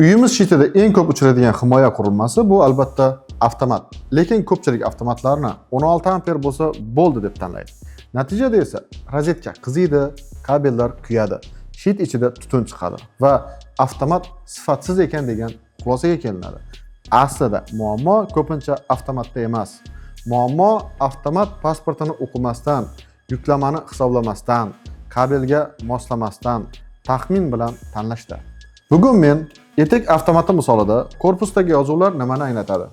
Uyimiz shitida eng ko'p uchraydigan himoya qurilmasi bu, albatta, avtomat. Lekin ko'pchilik avtomatlarni 16 amper bo'lsa bo'ldi deb tanlaydi. Natijada esa rozetka qiziydi, kabellar kuyadi, shit ichida tutun chiqadi va avtomat sifatsiz ekan degan xulosaga kelinadi. Aslida muammo ko'pincha avtomatda emas. Muammo avtomat pasportini o'qimasdan, yuklamani hisoblamasdan, kabelga moslamasdan taxmin bilan tanlashda. Bugun men Etek avtomati misolida korpusdagi yozuvlar nimani anglatadi?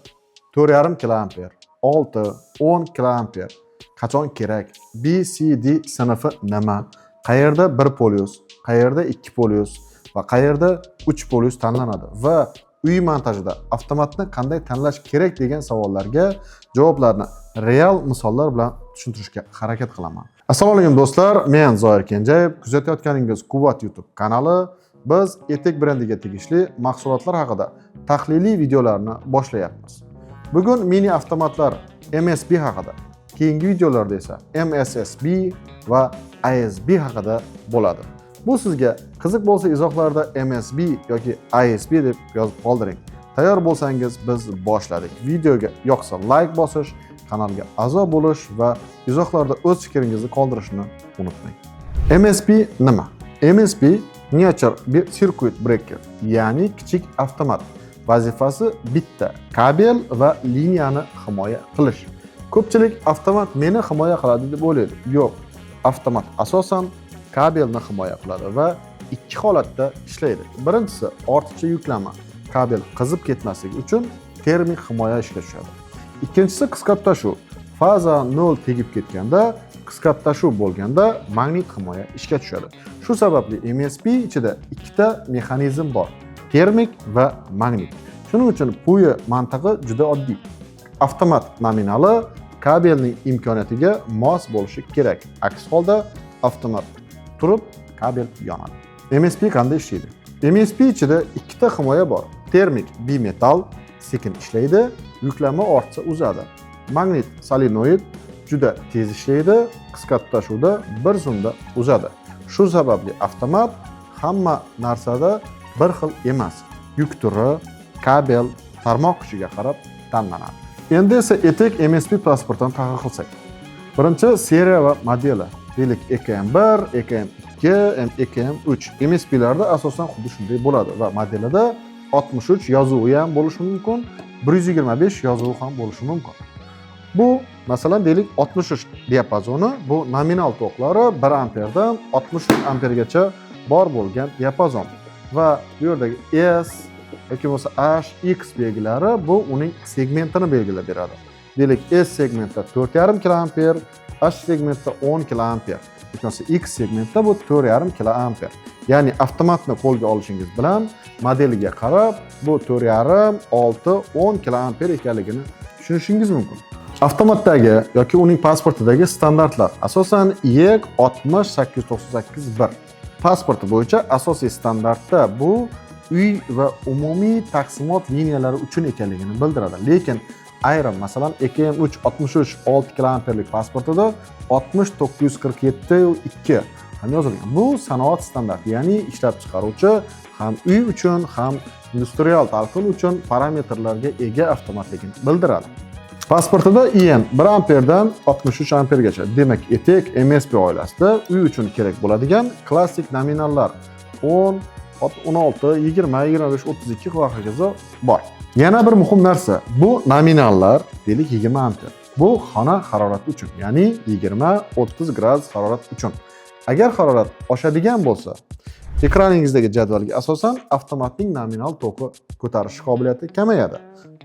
4,5 kiloamper, 6, 10 kiloamper qachon kerak? B, C, D sinfi nima? Qayerda bir polyus, qayerda ikki polyus va qayerda uch polyus tanlanadi va uy montajida avtomatni qanday tanlash kerak degan savollarga javoblarni real misollar bilan tushuntirishga harakat qilaman. Assalomu alaykum, do'stlar, men Zoir Kenjayev, kuzatayotganingiz Quvvat YouTube kanali. Biz Etek brendiga tegishli mahsulotlar haqida tahliliy videolarni boshlayapmiz. Bugun mini avtomatlar MSB haqida, keyingi videolarda esa MSSB va ISB haqida bo'ladi. Bu sizga qiziq bo'lsa, izohlarda MSB yoki ISB deb yozib qoldiring. Tayyor bo'lsangiz, biz boshladik. Videoga yoqsa layk bosish, kanalga a'zo bo'lish va izohlarda o'z fikringizni qoldirishni unutmang. MSB nima? MSB Miniature Circuit Breaker, ya'ni kichik avtomat. Vazifasi bitta: kabel va liniyani himoya qilish. Ko'pchilik avtomat meni himoya qiladi deb o'ylaydi. Yo'q, avtomat asosan kabelni himoya qiladi va ikki holatda ishlaydi. Birinchisi, ortiqcha yuklama, kabel qizib ketmasligi uchun termik himoya ishga tushadi. Ikkinchisi, qisqa tutashuv. Faza 0 tegib ketganda, qisqa tutashuv bo'lganda magnit himoya ishga tushadi. Shu sababli MSB ichida ikkita mexanizm bor: termik va magnit. Shuning uchun PUE mantig'i juda oddiy. Avtomat nominali kabelning imkoniyatiga mos bo'lishi kerak. Aks holda avtomat turib, kabel yonadi. MSB qanday ishlaydi? MSB ichida ikkita himoya bor. Termik bimetal sekin ishlaydi, yuklama ortsa uzadi. Magnit solenoid juda tez ishlaydi, qisqa tutashuvda bir zumda uzadi. Shu sababli avtomat hamma narsada bir xil emas. Yuk turi, kabel, tarmoq kuchiga qarab tanlanadi. Endi esa Etek MSB pasportini tahlil qilsak. Birinchi, seriya va modeli. Deylik, EKM1, EKM2, EKM3. MSBlarda asosan xuddi shunday bo'ladi va modelida 63 yozuvi ham bo'lishi mumkin, 125 yozuvi ham bo'lishi mumkin. Bu, masalan, deylik, 63 diapazoni, bu nominal toklari 1 amperdan 63 ampergacha bor bo'lgan diapazon. Va bu yerdagi S yoki bo'lmasa H, X belgilari bu uning segmentini belgilab beradi. Deylik, S segmentda 4,5 kiloamper, H segmentda 10 kiloamper. Yoki bo'lmasa X segmentda bu 4,5 kiloamper. Ya'ni avtomatni qo'lga olishingiz bilan modeliga qarab bu 4,5, 6, 10 kiloamper ekanligini tushunishingiz mumkin. Avtomatdagi yoki uning pasportidagi standartlar asosan IEC 60 898 1 pasporti bo'yicha asosiy standartda bu uy va umumiy taqsimot liniyalari uchun ekanligini bildiradi. Lekin ayrim, masalan, EKM 3 63 6 kiloamperlik pasportida 60 947 2 ham yozilgan. Bu sanoat standarti, ya'ni ishlab chiqaruvchi ham uy uchun, ham industrial talqin uchun parametrlarga ega avtomatligini bildiradi. Pasportida IN 1 amperdan 63 ampergacha. Demak, Etek MSB oilasida uy uchun kerak bo'ladigan klassik nominallar 10, 16, 20, 25, 32 va hokazo bor. Yana bir muhim narsa, bu nominallar, deylik, 20 amper. Bu xona harorati uchun, ya'ni 20-30 gradus harorat uchun. Agar harorat oshadigan bo'lsa, ekraningizdagi jadvalga asosan avtomatning nominal toki ko'tarish qobiliyati kamayadi.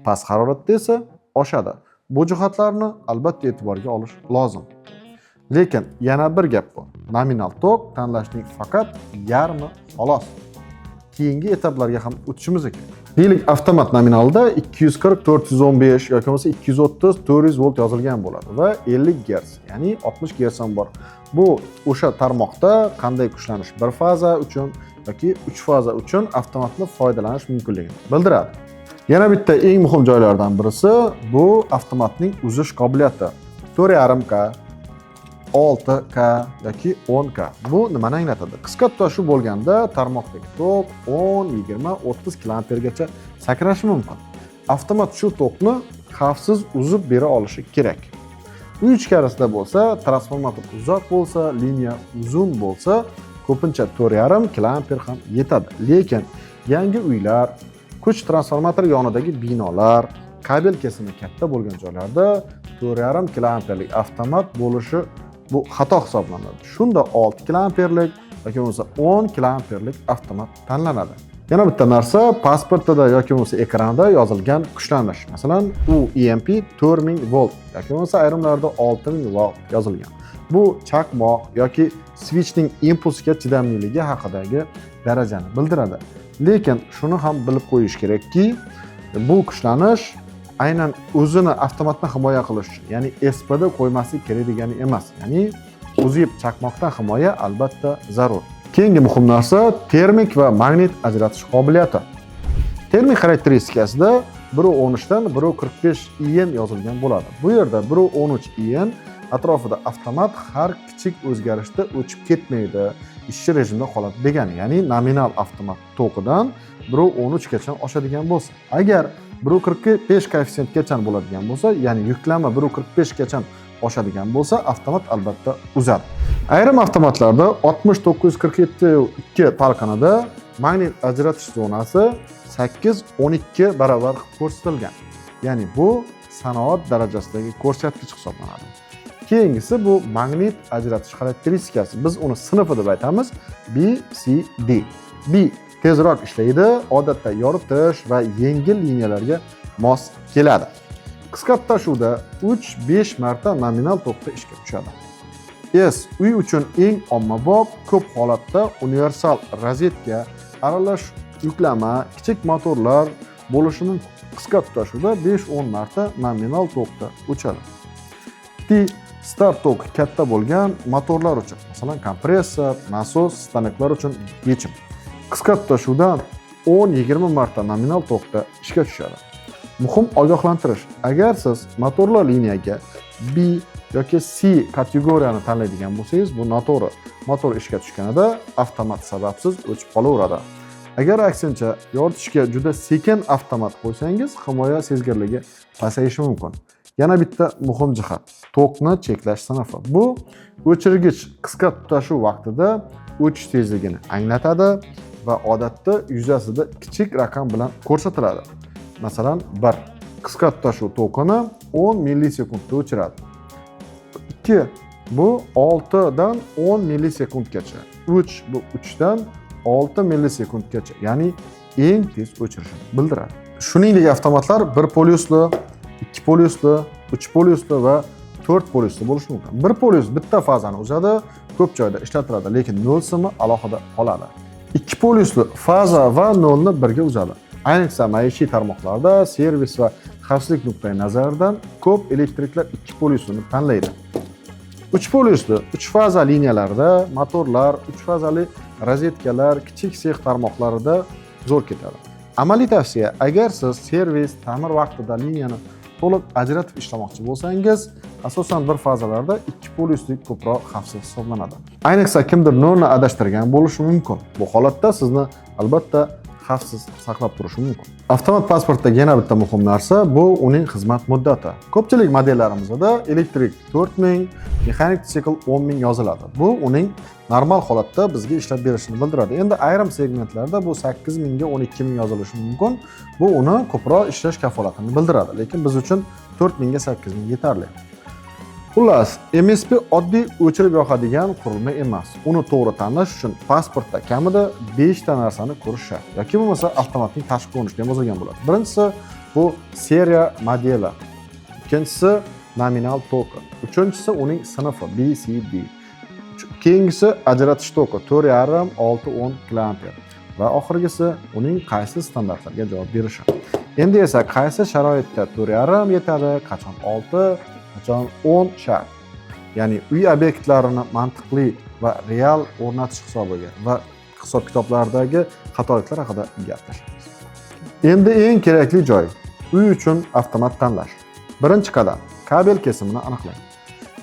Past haroratda esa oshadi. Bu jihatlarni albatta e'tiborga olish lozim. Lekin yana bir gap bor. Nominal tok tanlashning faqat yarmi xolos. Keyingi etaplarga ham o'tishimiz kerak. Deylik, avtomat nominalida 240 415 yoki bo'lmasa 230 400 volt yozilgan bo'ladi va 50 Hz, ya'ni 60 Hz ham bor. Bu o'sha tarmoqda qanday kuchlanish, bir faza uchun yoki 3 faza uchun avtomatni foydalanish mumkinligini bildiradi. Yana bitta eng muhim joylardan birisi bu avtomatning uzish qobiliyati. 4,5 K, 6K yoki 10K. Bu nimani anglatadi? Qisqa tutashuv bo'lganda tarmoqdagi tok 10, 20, 30 kiloampergacha sakrashi mumkin. Avtomat shu tokni xavfsiz uzib bera olishi kerak. Uy ichkarisida bo'lsa, transformator uzoq bo'lsa, liniya uzun bo'lsa, ko'pincha 4,5 kiloamper ham yetadi. Lekin yangi uylar, kuch transformatori yonidagi binolar, kabel kesimi katta bo'lgan joylarda 4,5 kiloamperlik avtomat bo'lishi bu xato hisoblanadi. Shunda 6 kiloamperlik yoki bo'lmasa 10 kiloamperlik avtomat tanlanadi. Yana bitta narsa, pasportida yoki bo'lmasa ekranda yozilgan kuchlanish. Masalan, u EMP 4000 volt yoki bo'lmasa ayrimlarda 6000 volt yozilgan. Bu chaqmoq yoki switchning impulsga chidamliligi haqidagi darajani bildiradi. Lekin shuni ham bilib qo'yish kerakki, bu kuchlanish aynan o'zini avtomatni himoya qilish uchun, ya'ni SPD qo'ymaslik kerak degani emas. Ya'ni uzib chaqmoqdan himoya albatta zarur. Keyingi muhim narsa termik va magnit ajratish qobiliyati. Termik xarakteristikasida 1.13 dan 1.45 IN yozilgan bo'ladi. Bu yerda 1.13 IN atrofida avtomat har kichik o'zgarishda o'chib ketmaydi, ishchi rejimda qoladi degani, ya'ni nominal avtomat tokidan 1.13 gacha oshadigan bo'lsa, agar 1.45 koeffitsiyentgacha bo'ladigan bo'lsa, ya'ni yuklama 1.45 gacha oshadigan bo'lsa, avtomat albatta uzadi. Ayrim avtomatlarda 60947 2 talqinida magnit ajratish zonasi 8-12 barobar qilib ko'rsatilgan. Ya'ni bu sanoat darajasidagi ko'rsatkich hisoblanadi. Keyingisi bu magnit ajratish xarakteristikasi. Biz uni sinfi deb aytamiz. B, C, D. B tezroq ishlaydi, odatda yoritish va yengil liniyalarga mos keladi. Qisqa tutashuvda 3-5 marta nominal tokda ishga tushadi. S uy uchun eng ommabop, ko'p holatda universal rozetka, aralash yuklama, kichik motorlar bo'lishi mumkin. Qisqa tutashuvda 5-10 marta nominal tokda o'chadi. T start tok katta bo'lgan motorlar uchun, masalan, kompressor, nasos, stanoklar uchun yechim. Qisqa tutashuvdan 10-20 marta nominal tokda ishga tushadi. Muhim ogohlantirish: agar siz motorlar liniyaga B yoki C kategoriyani tanlaydigan bo'lsangiz, bu noto'g'ri. Motor ishga tushganida avtomat sababsiz o'chib qolaveradi. Agar aksincha yoritishga juda sekin avtomat qo'ysangiz, himoya sezgirligi pasayishi mumkin. Yana bitta muhim jihat: tokni cheklash sinfi. Bu o'chirgich qisqa tutashuv vaqtida o'chish tezligini anglatadi va odatda yuzasida kichik raqam bilan ko'rsatiladi. Masalan, 1 qisqa tutashuv tokini 10 millisekundda o'chiradi. 2 bu 6 dan 10 millisekundgacha. 3 bu 3 dan 6 millisekundgacha, ya'ni eng tez o'chirishini bildiradi. Shuningdek, avtomatlar 1 polyusli, 2 polyusli, 3 polyusli va 4 polyusli bo'lishi mumkin. 1 polyus bitta fazani uzadi, ko'p joyda ishlatiladi, lekin nol simi alohida qoladi. 2 polyusli faza va nolni birga uzadi. Ayniqsa maishiy tarmoqlarda servis va xavfsizlik nuqtai nazaridan ko'p elektriklar 2 polyuslini tanlaydi. 3 polyusli 3 faza liniyalarida motorlar, 3 fazali rozetkalar, kichik sex tarmoqlarida zo'r ketadi. Amaliy tavsiya: agar siz servis, ta'mir vaqtida liniyani to'liq ajratib ishlamoqchi bo'lsangiz, asosan bir fazalarda 2 polyuslik ko'proq xavfsiz hisoblanadi. Ayniqsa kimdir nolni adashtirgan bo'lishi mumkin. Bu holatda sizni albatta xavfsiz saqlab turishi mumkin. Avtomat pasportdagi yana bitta muhim narsa bu uning xizmat muddati. Ko'pchilik modellarimizda elektrik 4000, mexanik sikl 10 000 yoziladi. Bu uning normal holatda bizga ishlab berishini bildiradi. Endi ayrim segmentlarda bu 8000 ga 12 000 yozilishi mumkin. Bu uni ko'proq ishlash kafolatini bildiradi, lekin biz uchun 4000 ga 8000 yetarli. Xullas, MSP oddiy o'chirib yoqadigan qurilma emas. Uni to'g'ri tanlash uchun pasportda kamida 5 ta narsani ko'rish shart yoki bo'lmasa avtomatning tashqi ko'rinishida ham yozilgan bo'ladi. Birinchisi bu seriya modeli. Ikkinchisi nominal toki. Uchinchisi uning sinfi B, C, D. Keyingisi ajratish toki 4,5, 6, 10 kiloamper va oxirgisi uning qaysi standartlarga javob berishi. Endi esa qaysi sharoitda 4,5 yetadi, qachon 6, qachon 10 shart. Ya'ni uy obyektlarini mantiqli va real o'rnatish hisobiga va hisob kitoblardagi xatoliklar haqida gaplashamiz. Endi eng kerakli joy: uy uchun avtomat tanlash. Birinchi qadam: kabel kesimini aniqlang.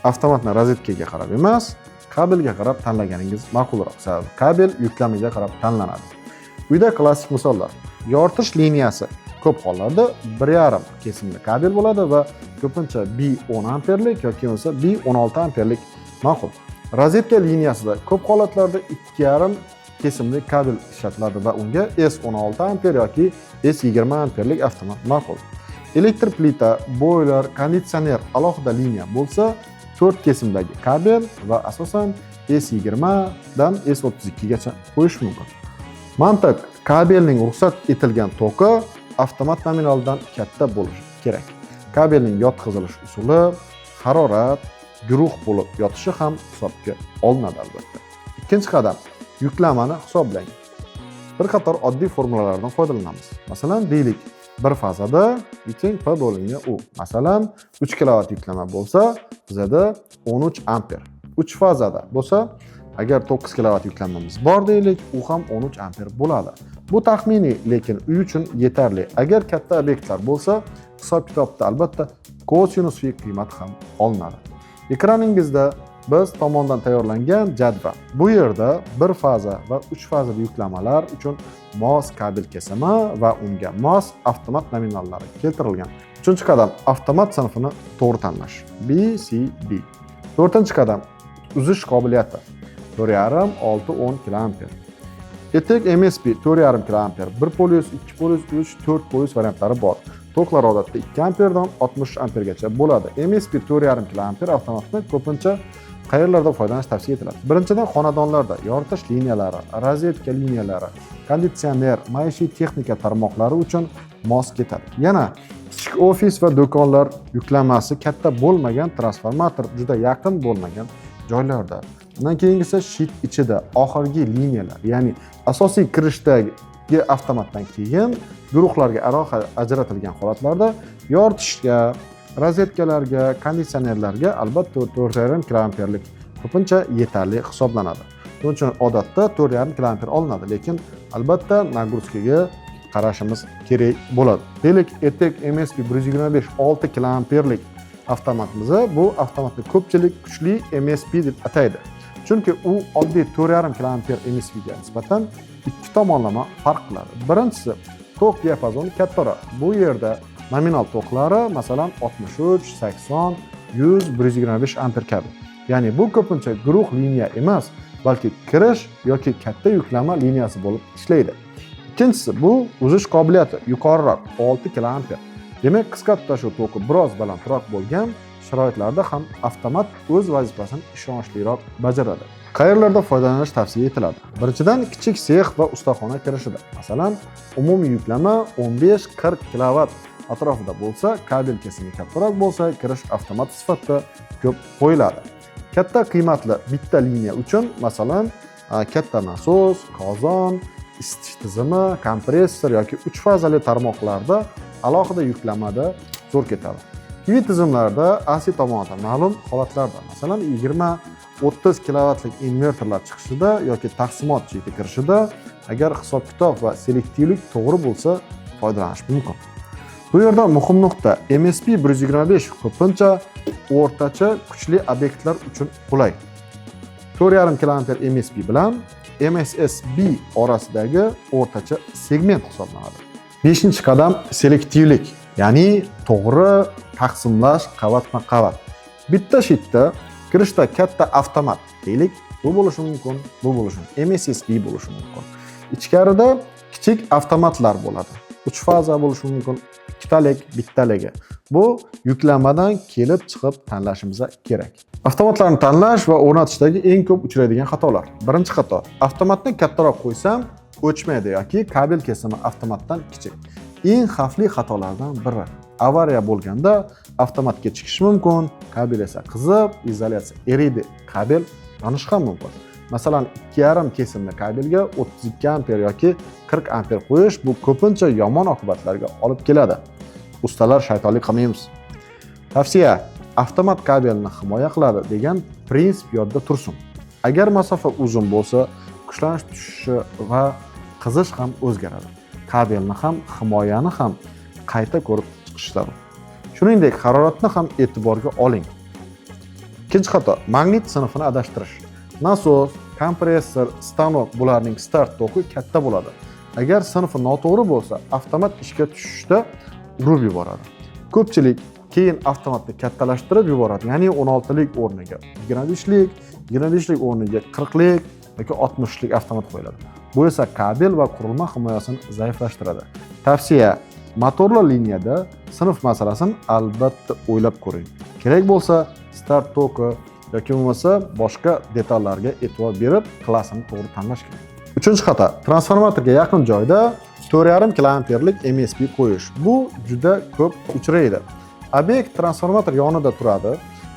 Avtomatni rozetkaga qarab emas, kabelga qarab tanlaganingiz ma'qulroq. Sababi kabel yuklamaga qarab tanlanadi. Uyda klassik misollar. Yoritish liniyasi ko'p hollarda 1,5 kesimli kabel bo'ladi va ko'pincha B10 amperlik yoki bo'lmasa B16 amperlik ma'qul. Rozetka liniyasida ko'p holatlarda 2,5 kesimli kabel ishlatiladi va unga S16 amper yoki S20 amperlik avtomat ma'qul. Elektr plita, boyler, konditsioner alohida liniya bo'lsa, 4 kesimdagi kabel va asosan S20 dan S32 gacha qo'yish mumkin. Mantiq: kabelning ruxsat etilgan toki avtomat nominalidan katta bo'lishi kerak. Kabelning yotqizilish usuli, harorat, guruh bo'lib yotishi ham hisobga olinadi albatta. Ikkinchi qadam: yuklamani hisoblang. Bir qator oddiy formulalardan foydalanamiz. Masalan, deylik, bir fazada U teng P bo'lingan U. Masalan, 3 kilovat yuklama bo'lsa, bizada 13 amper. 3 fazada bo'lsa, agar 9 kilovat yuklamamiz bor deylik, u ham 13 amper bo'ladi. Bu taxminiy, lekin uy uchun yetarli. Agar katta obyektlar bo'lsa, hisob-kitobda albatta kosinus fi qiymati ham olinadi. Ekraningizda biz tomonidan tayyorlangan jadval. Bu yerda bir faza va uch fazali yuklamalar uchun mos kabel kesimi va unga mos avtomat nominallari keltirilgan. Uchinchi qadam: avtomat sinfini to'g'ri tanlash. B, C, D. To'rtinchi qadam: uzish qobiliyati. 4,5, 6, 10 kiloamper. ETEK MSB 4,5 kiloamper, 1 polyus, 2 polyus, 3, 4 polyus variantlari bor. Toklar odatda 2 amperdan 60 ampergacha bo'ladi. MSB 4,5 kiloamper avtomatni ko'pincha qayerlarda foydalanish tavsiya etiladi? Birinchidan, xonadonlarda yoritish liniyalari, rozetka liniyalari, konditsioner, maishiy texnika tarmoqlari uchun mos ketadi. Yana kichik ofis va do'konlar, yuklamasi katta bo'lmagan transformator juda yaqin bo'lmagan joylarda. Undan keyingisi щит ichida oxirgi liniyalar, ya'ni asosiy kirishdagi avtomatdan keyin guruhlarga alohida ajratilgan holatlarda yoritishga, rozetkalarga, konditsionerlarga albatta 4,5 kiloamperlik ko'pincha yetarli hisoblanadi. Shuning uchun odatda 4,5 kiloamper olinadi, lekin albatta нагрузка ga qarashimiz kerak bo'ladi. Deylik, ETEK MSB 125 6 kiloamperlik avtomatimiz, bu avtomatni ko'pchilik kuchli MSB deb ataydi. Chunki u oddiy 4,5 kiloamper MSB ga nisbatan ikki tomonlama farq qiladi. Birinchisi, tok diapazoni kattaroq. Bu yerda nominal toklari masalan 63, 80, 100, 125 amper kabi. Ya'ni bu ko'pincha guruh liniya emas, balki kirish yoki katta yuklama liniyasi bo'lib ishlaydi. Ikkinchisi, bu uzish qobiliyati yuqoriroq, 6 kiloamper. Demak, qisqa tutashuv toki biroz balandroq bo'lgan sharoitlarda ham avtomat o'z vazifasini ishonchliroq bajaradi. Qayerlarda foydalanish tavsiya etiladi? Birinchidan, kichik sex va ustaxona kirishida. Masalan, umumiy yuklama 15-40 kilovat atrofida bo'lsa, kabel kesimi kattaroq bo'lsa, kirish avtomat sifatida ko'p qo'yiladi. Katta qiymatli bitta liniya uchun, masalan, katta nasos, qozon, isitish tizimi, kompressor yoki uch fazali tarmoqlarda alohida yuklamada zo'r ketadi. PV tizimlarda AC tomonidan ma'lum holatlarda, masalan, 20-30 kilovatlik invertorlar chiqishida yoki taqsimot щит i kirishida, agar hisob-kitob va selektivlik to'g'ri bo'lsa, foydalanish mumkin. Bu yerda muhim nuqta: MSB 125 ko'pincha o'rtacha kuchli obyektlar uchun qulay. 4,5 kiloamper MSB bilan MSSB orasidagi o'rtacha segment hisoblanadi. Beshinchi qadam: selektivlik, ya'ni to'g'ri taqsimlash qavatma-qavat. Bitta щит da kirishda katta avtomat deylik, bu bo'lishi mumkin, bu bo'lishi mumkin, MSSB bo'lishi mumkin. Ichkarida kichik avtomatlar bo'ladi. 3 faza bo'lishi mumkin, ikkitalik, bittaligi. Bu yuklamadan kelib chiqib tanlashimiz kerak. Avtomatlarni tanlash va o'rnatishdagi eng ko'p uchraydigan xatolar. Birinchi xato: avtomatni kattaroq qo'ysam o'chmaydi yoki kabel kesimi avtomatdan kichik. Eng xavfli xatolardan biri. Avariya bo'lganda avtomat kechikishi mumkin, kabel esa qizib, izolyatsiya eriydi, kabel yonishi ham mumkin. Masalan, 2,5 kesimli kabelga 32 amper yoki 40 amper qo'yish, bu ko'pincha yomon oqibatlarga olib keladi. Ustalar, shaytonlik qilmaymiz. Tavsiya: avtomat kabelni himoya qiladi degan prinsip yodda tursin. Agar masofa uzun bo'lsa, kuchlanish tushishi va qizish ham o'zgaradi. Kabelni ham, himoyani ham qayta ko'rib chiqish zarur. Shuningdek, haroratni ham e'tiborga oling. Ikkinchi xato: magnit sinfini adashtirish. Nasos, kompressor, stanok — bularning start toki katta bo'ladi. Agar sinfi noto'g'ri bo'lsa, avtomat ishga tushishda urib yuboradi. Ko'pchilik keyin avtomatni kattalashtirib yuboradi, ya'ni 16lik o'rniga 25lik, 25lik o'rniga 40lik yoki 60lik avtomat qo'yiladi. Bu esa kabel va qurilma himoyasini zaiflashtiradi. Tavsiya: motorli liniyada sinf masalasini albatta o'ylab ko'ring. Kerak bo'lsa, start toki yoki bo'lmasa boshqa detallarga e'tibor berib, klassini to'g'ri tanlash kerak. Uchinchi xato: transformatorga yaqin joyda 4,5 kiloamperlik MSB qo'yish. Bu juda ko'p uchraydi. Obyekt transformator yonida turadi,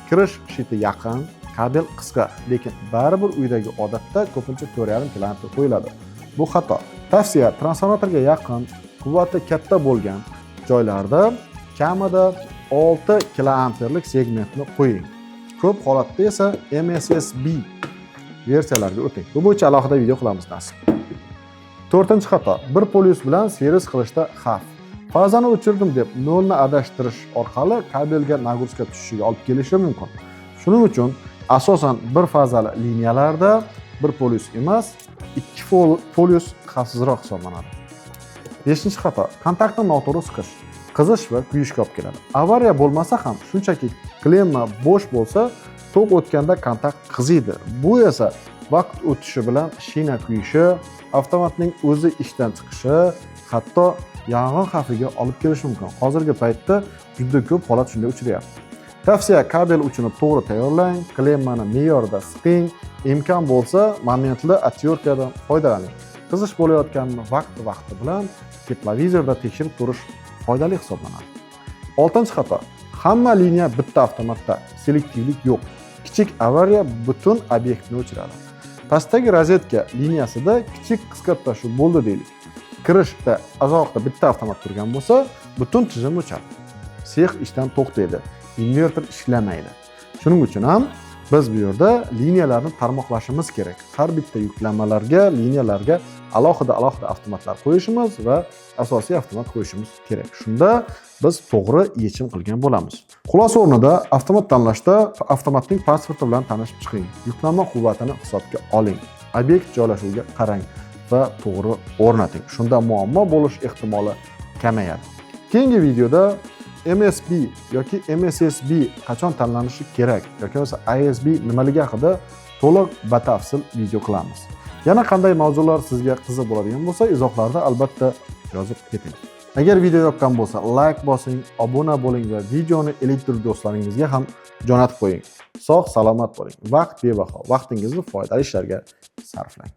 kirish щит i yaqin, kabel qisqa, lekin baribir uydagi odatda ko'pincha 4,5 kiloamper qo'yiladi. Bu xato. Tavsiya: transformatorga yaqin, quvvati katta bo'lgan joylarda kamida 6 kiloamperlik segmentni qo'ying. Ko'p holatda esa MSSB versiyalarga o'ting. Bu bo'yicha alohida video qilamiz, nasib. To'rtinchi xato: bir polyus bilan servis qilishda xavf. Fazani o'chirdim deb nolni adashtirish orqali kabelga нагрузка tushishiga olib kelishi mumkin. Shuning uchun asosan bir fazali liniyalarda bir polyus emas, ikki polyus xavfsizroq hisoblanadi. Beshinchi xato: kontaktni noto'g'ri siqish. Qizish va kuyishga olib keladi. Avariya bo'lmasa ham, shunchaki klemma bo'sh bo'lsa, tok o'tganda kontakt qiziydi. Bu esa vaqt o'tishi bilan shina kuyishi, avtomatning o'zi ishdan chiqishi, hatto yong'in xavfiga olib kelishi mumkin. Hozirgi paytda juda ko'p holat shunday uchrayapti. Tavsiya: kabel uchini to'g'ri tayyorlang, klemmani me'yorida siqing, imkon bo'lsa, momentli отвертка dan foydalaning. Qizish bo'layotganini vaqti vaqti bilan teplovizorda tekshirib turish foydali hisoblanadi. Oltinchi xato: hamma liniya bitta avtomatda, selektivlik yo'q. Kichik avariya butun obyektni o'chiradi. Pastdagi rozetka liniyasida kichik qisqa tutashuv bo'ldi deylik. Kirishda uzoqda bitta avtomat turgan bo'lsa, butun tizim o'chadi. Sex ishdan to'xtaydi, invertor ishlamaydi. Shuning uchun ham biz bu yerda liniyalarni tarmoqlashimiz kerak. Har bitta yuklamalarga, liniyalarga alohida alohida avtomatlar qo'yishimiz va asosiy avtomat qo'yishimiz kerak. Shunda biz to'g'ri yechim qilgan bo'lamiz. Xulosa o'rnida, avtomat tanlashda avtomatning pasporti bilan tanishib chiqing. Yuklama quvvatini hisobga oling. Obyekt joylashuviga qarang va to'g'ri o'rnating. Shunda muammo bo'lish ehtimoli kamayadi. Keyingi videoda MSB yoki MSSB qachon tanlanishi kerak yoki bo'lmasa ISB nimaligi haqida to'liq batafsil video qilamiz. Yana qanday mavzular sizga qiziq bo'ladigan bo'lsa, izohlarda albatta yozib keting. Agar video yoqqan bo'lsa, layk bosing, obuna bo'ling va videoni elektr do'stlaringizga ham jo'natib qo'ying. Sog' salomat bo'ling. Vaqt bebaho. Vaqtingizni foydali ishlarga sarflang.